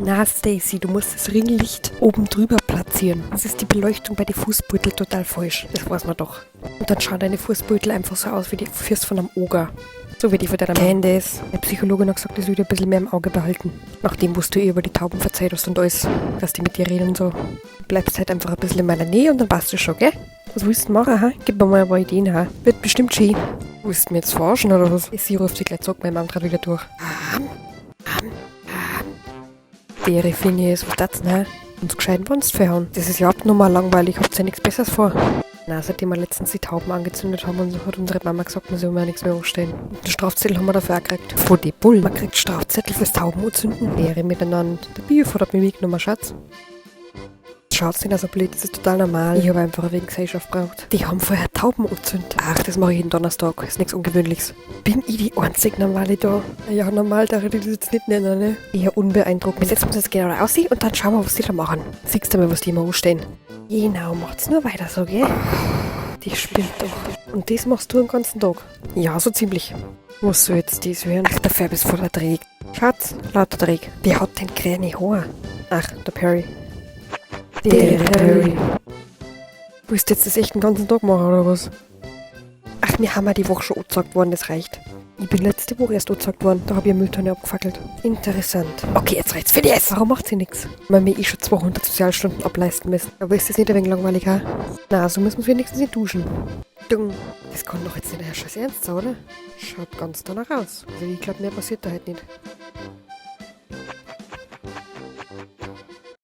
Na, Stacy, du musst das Ringlicht oben drüber platzieren. Das ist die Beleuchtung bei den Fußbeutel total falsch. Das weiß man doch. Und dann schauen deine Fußbeutel einfach so aus wie die Füße von einem Oger. So wie die von deiner Candice. Die Psychologin hat gesagt, ich soll dich ein bisschen mehr im Auge behalten. Nach dem, was du ihr über die Tauben verzeiht hast und alles. Dass die mit dir reden und so. Du bleibst halt einfach ein bisschen in meiner Nähe und dann passt es schon, gell? Was willst du denn machen, ha? Gib mir mal ein paar Ideen, ha? Wird bestimmt schön. Willst du mir jetzt verarschen oder was? Sie ruft sich gleich zurück, meine Mom dreht wieder durch. Dere Phineas, was das denn, hä? Uns gescheiten Wanst verhauen. Das ist ja abnormal langweilig, habt ihr ja nichts Besseres vor? Na, seitdem wir letztens die Tauben angezündet haben, und so hat unsere Mama gesagt, wir sollen ja nichts mehr anstellen. Und den Strafzettel haben wir dafür auch gekriegt. Von die Bullen. Man kriegt Strafzettel fürs Tauben anzünden. Ehre miteinander. Der Bio hat mich mitgenommen, Schatz. Schaut's nicht so blöd, das ist total normal. Ich habe einfach ein wenig Gesellschaft braucht. Die haben vorher Tauben angezündet. Ach, das mache ich jeden Donnerstag. Ist nichts Ungewöhnliches. Bin ich die einzig Normale da? Ja, normal darf ich das jetzt nicht nennen, ne? Eher unbeeindruckend. Wir setzen uns jetzt genau aus und dann schauen wir, was die da machen. Siehst du mal, was die immer anstellen. Genau, macht's nur weiter so, gell? Die spinnt doch. Und das machst du den ganzen Tag? Ja, so ziemlich. Was soll jetzt das werden? Ach, der Färb ist voller Dreck. Schatz, lauter Dreck. Wer hat denn grüne Haare? Ach, der Perry. Der Perry. Willst du jetzt das echt den ganzen Tag machen, oder was? Ach, mir haben ja die Woche schon angezeigt worden, das reicht. Ich bin letzte Woche erst angezeigt worden, da habe ich eine Mülltonne abgefackelt. Interessant. Okay, jetzt reicht's für dich. Warum macht sie nichts? Weil mir eh schon 200 Sozialstunden ableisten müssen. Aber ist das nicht ein wenig langweilig, ha? Na, so müssen wir wenigstens nicht duschen. Dung. Das kann doch jetzt nicht euer Scheiß Ernst sein, oder? Schaut ganz danach aus. Also ich glaube, mehr passiert da halt nicht.